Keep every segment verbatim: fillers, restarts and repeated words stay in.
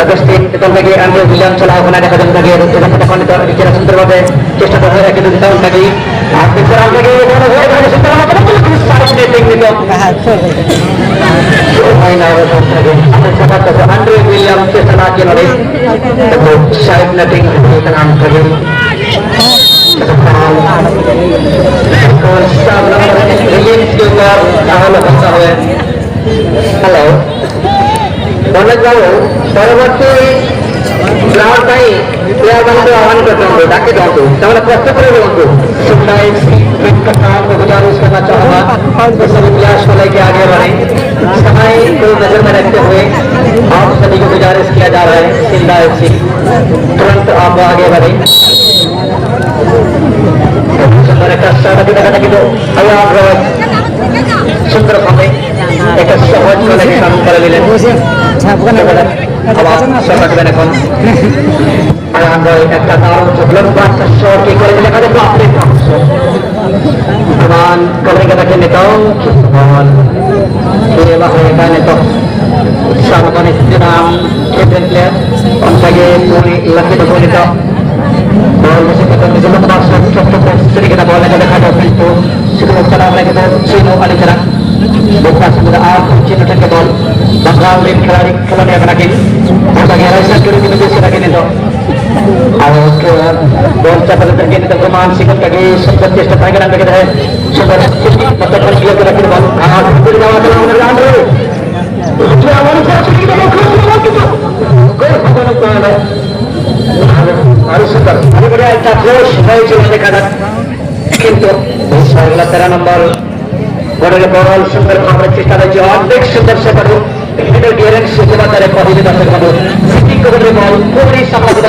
ᱟᱜᱚᱥᱴᱤᱱ ᱱᱤᱛᱚᱜ ᱞᱟᱹᱜᱤᱫ ᱟᱱᱰᱨᱮ ᱩᱭᱞᱤᱭᱟᱢ ᱪᱟᱞᱟᱣ ᱠᱟᱱᱟ, ᱡᱟᱦᱟᱸ ᱫᱚ ᱚᱱᱠᱟᱜᱮ ᱨᱩᱛᱩ ᱡᱟᱯᱟᱜ ᱠᱷᱚᱱ ᱱᱤᱛᱚᱜ ᱟᱹᱰᱤ ᱪᱮᱦᱨᱟ ᱥᱩᱱᱫᱚᱨ ᱵᱷᱟᱵᱮ ᱪᱮᱥᱴᱟ ᱫᱚᱦᱚᱭᱮᱫᱟ, ᱠᱤᱱᱛᱩ ᱱᱤᱛᱚᱜ ᱚᱱᱠᱟᱜᱮ ᱟᱨ ᱯᱤᱪ ᱨᱟᱱ ᱨᱮᱜᱮ ᱱᱚᱰᱮ ᱦᱩᱭ ᱟᱠᱟᱱᱟ, ᱥᱩᱱᱫᱚᱨ ᱵᱷᱟᱵᱮ ᱥᱟᱭᱤᱰ ᱱᱮᱴᱤᱝ ᱱᱤᱛᱚᱜ᱾ ᱦᱳᱭ, ᱱᱚᱰᱮ ᱚᱱᱠᱟᱜᱮ ᱟᱱᱰᱨᱮ ᱩᱭᱞᱤᱭᱟᱢ ᱪᱮᱥᱴᱟ ᱠᱮᱫ ᱱᱚᱰᱮ᱾ ᱥᱟᱭᱤᱰ ᱱᱮᱴᱤᱝ ᱦᱩᱭ ᱟᱠᱟᱱᱟ ᱚᱱᱠᱟᱜᱮ᱾ ᱥᱟᱵ ᱱᱟᱢᱵᱟᱨ ᱨᱤᱞᱤᱡᱽ ᱠᱤᱯᱟᱨ ᱟᱦᱚᱞ ᱦᱟᱛᱟᱣᱮ᱾ ᱦᱮᱞᱳ, ᱢᱚᱱᱳᱡᱽ ᱵᱟᱵᱩ, ᱯᱚᱨᱚᱵᱚᱨᱛᱤ ᱨᱟᱣᱩᱱᱰ ପାଇଁ ପ୍ଲେୟାର ମାନଙ୍କୁ ଆହ୍ୱାନ କରିଦିଅନ୍ତୁ, ଡାକି ଦିଅନ୍ତୁ, ସେମାନେ ପ୍ରସ୍ତୁତ ରହିବେ ହୁଅନ୍ତୁ। सुनना एक सीट वेट का काम को गुजारिश करना चाहूंगा। तो सभी प्लेयर्स को लेके आगे बढ़े। समय को नजर में रखते हुए आप सभी को गुजारिश किया जा रहा है, सिंधा एफसी तुरंत आप आगे बढ़े। सुंदर का शॉट अभी तक, लेकिन तो अभी आप सुंदर भावे एक सहज कनेक्शन कर मिले। ᱟᱵᱚᱣᱟᱜ ᱥᱚᱨᱠᱟᱨ ᱠᱟᱱᱟ ᱠᱚ᱾ ᱟᱨ ᱟᱢ ᱫᱚ ᱮᱠᱴᱟ ᱫᱟᱨᱩᱱ ᱪᱚᱠᱞᱮᱴ ᱵᱟᱨ ᱥᱚ ᱴᱤ ᱠᱚᱨᱮ ᱞᱮᱠᱟ ᱫᱚ ᱵᱟᱯ ᱨᱮ ᱵᱟᱯ᱾ ᱥᱚᱢᱟᱱ ᱠᱚᱨᱮ ᱠᱟᱛᱷᱟ ᱠᱤᱱ ᱱᱤᱛᱚᱝ ᱥᱚᱢᱟᱱ ᱠᱚᱨᱮ ᱵᱟᱯ ᱨᱮ ᱠᱟᱱ ᱱᱤᱛᱚᱝ ᱥᱟᱨᱵᱚᱱᱤ ᱥᱤᱫᱷᱟᱢ ᱠᱷᱮᱞ ᱯᱞᱮᱭᱟᱨ ᱚᱱᱠᱟᱜᱮ ᱯᱩᱱᱤ ᱞᱟᱹᱠᱛᱤ ᱫᱚ ᱱᱤᱛᱚᱝ ᱵᱚᱞ ᱢᱮᱥᱮ ᱠᱟᱛᱮ ᱱᱤᱡᱮ ᱢᱚᱛᱚ ᱵᱟᱨ ᱥᱚ ᱪᱚᱠᱞᱮᱴ ᱥᱮᱨᱮ ᱠᱟᱛᱮ ᱵᱚᱞ ᱞᱮᱠᱟ ᱫᱮᱠᱷᱟ ᱫᱚ ᱠᱤᱱᱛᱩ ᱥᱤᱫᱷᱩ ᱪᱟᱞᱟᱣ ᱞᱟᱹᱜᱤᱫ ᱫᱚ ᱥᱤᱫᱷᱩ ᱟᱹᱰᱤ ᱪᱮᱦᱨᱟ ᱵᱚᱠᱟ ᱥᱤᱫᱷᱩ ᱟᱨ ᱪᱤᱱ ᱴᱷᱮᱱ ᱵᱚᱞ ᱵᱟᱝᱜᱟᱞ ᱨᱮᱱ ᱠᱷᱤᱞᱟᱲᱤ ᱠᱷᱮᱞᱳᱰᱤᱭᱟᱹ ᱠᱟᱱᱟ ᱠᱤᱱ᱾ ᱚᱱᱠᱟ ᱜᱮ ᱨᱟᱭᱥᱟ ᱡᱩᱲᱤ ᱠᱤᱱ ᱵᱮᱥ ᱠᱟᱱᱟ ᱠᱤᱱ ᱱᱤᱛᱚᱜ᱾ ᱟᱨ ᱵᱚᱞ ᱪᱟᱯᱟ ᱠᱟᱛᱮ ᱠᱤᱱ ᱱᱤᱛᱚᱜ ᱢᱟᱱᱥᱤᱠ ᱚᱱᱠᱟ ᱜᱮ ᱥᱚᱵᱫᱚ ᱪᱮᱥᱴᱟ ᱛᱟᱦᱮᱸ ᱠᱟᱱᱟ ᱚᱸᱰᱮ ᱜᱮ ᱛᱟᱦᱮᱸ᱾ ᱥᱚᱵᱫᱚ ᱢᱚᱛᱞᱚᱵ ᱵᱚᱞ ᱠᱤᱭᱟᱹ ᱠᱟᱱᱟ ᱠᱤᱱ ᱵᱚᱞ ᱟᱨ ᱯᱷᱩᱴᱵᱚᱞ ᱡᱟᱣᱟ ᱠᱟᱱᱟ ᱚᱱᱟ ᱨᱟᱱ ᱨᱮ᱾ ᱡᱟᱣᱟ ᱠᱟᱱᱟ ᱚᱱᱟ ᱨᱟᱱ ᱨᱮ᱾ ᱜᱚᱞ ᱠᱚ ᱵᱟᱹᱱᱩᱜ ᱠᱟᱱᱟ᱾ ᱟᱹᱰᱤ ᱥᱩᱱᱫᱚᱨ, ᱟᱹᱰᱤ ᱵᱟᱹᱲᱤᱡ ᱴᱟᱪ ᱵᱚᱞ ᱥᱤᱫᱷᱟᱹᱭ ᱪᱮᱫ ᱞᱮᱠᱟ ᱠᱤᱱᱛᱩ ᱥᱟᱨᱞᱟ ᱛᱮᱨᱚ ᱱᱚᱢᱵᱚᱨ ᱚᱸᱰᱮ ᱵᱚᱞ ᱥᱩᱱᱫᱚᱨ ᱵᱷᱟᱵᱽ ᱨᱮ ᱪᱮᱥᱴᱟ ᱨᱮ ᱡᱚᱦᱚᱨ ᱵᱮᱥ ᱥᱩᱱᱫᱚᱨ ᱥᱮ ᱵᱟᱹᱵᱩ ᱦᱤᱴ ᱰᱤᱭᱟᱨᱮᱱ ᱥᱮ ᱡᱚᱢᱟ ᱫᱟᱨᱮ ᱯᱟᱹᱦᱤᱞ ᱫᱚᱨᱥᱚᱠ ᱵᱟᱹᱵᱩ ᱥᱤᱴᱤ ᱠᱚ ᱵᱚᱞ ᱯᱩᱨᱤ ᱥᱟᱯᱲᱟᱣ ᱠᱟᱛᱮ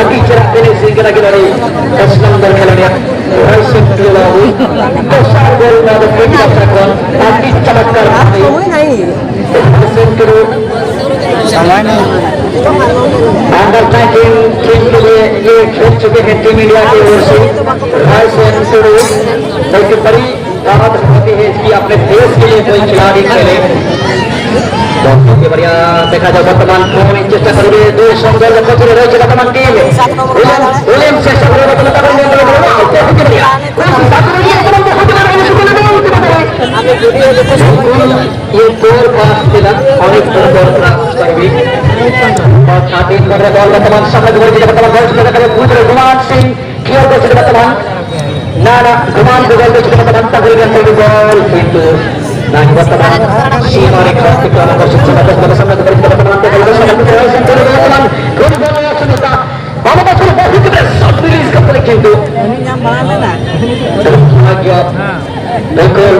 ᱟᱹᱰᱤ ᱪᱮᱦᱨᱟ ᱮᱱᱮᱡ ᱥᱮᱨᱮᱧ ᱠᱟᱱᱟ ᱠᱤᱱ ᱱᱚᱰᱮ ᱠᱟᱥᱱᱟᱢ ᱫᱚᱞ ᱠᱷᱮᱞᱳᱰᱤᱭᱟᱹ ᱨᱟᱭᱥᱤᱝ ᱴᱩᱰᱩ ᱵᱟᱹᱵᱩ᱾ ᱫᱚᱥᱟᱨ ᱜᱳᱞ ᱱᱚᱣᱟ ᱫᱚ ᱯᱮᱱ ᱯᱟᱥᱴᱟ ᱠᱷᱚᱱ ᱟᱹᱰᱤ ᱪᱚᱢᱚᱛᱠᱟᱨ ᱵᱷᱟᱵᱮ ᱨᱟᱭᱥᱤᱝ ᱴᱩᱰᱩ under nineteen team के लिए ये खेल चुके हैं टीम इंडिया की ओर से। रायसेन टुडू एक बड़ी दावत होती है कि अपने देश के लिए कोई खिलाड़ी खेले। बहुत ही बढ़िया। देखा जाए वर्तमान कौन चेष्टा करेंगे। दो सुंदर बच्चे रहे वर्तमान टीम। विलियम, विलियम चेष्टा करेंगे, बहुत ही बढ़िया। ये गोल पास मिला और एक गोल पास कर भी। और छाती पर बॉल वर्तमान सामने गोल की वर्तमान बॉल से लगा, पूछ रहे गुमान सिंह। Clear করছে বর্তমান। না, না, গুমান গুগল করছে বর্তমান। তাদের কাছে বল কিন্তু না, বর্তমান সীমারেখা অতিক্রম করছে। ছোট বল সামনে করে বর্তমান, বর্তমান গোল বল আছে, নেতা। বাবা বছর বল কিন্তু সাব রিলিজ করতে কিন্তু বিলকুল।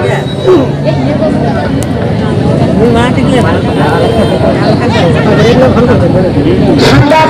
সুন্দর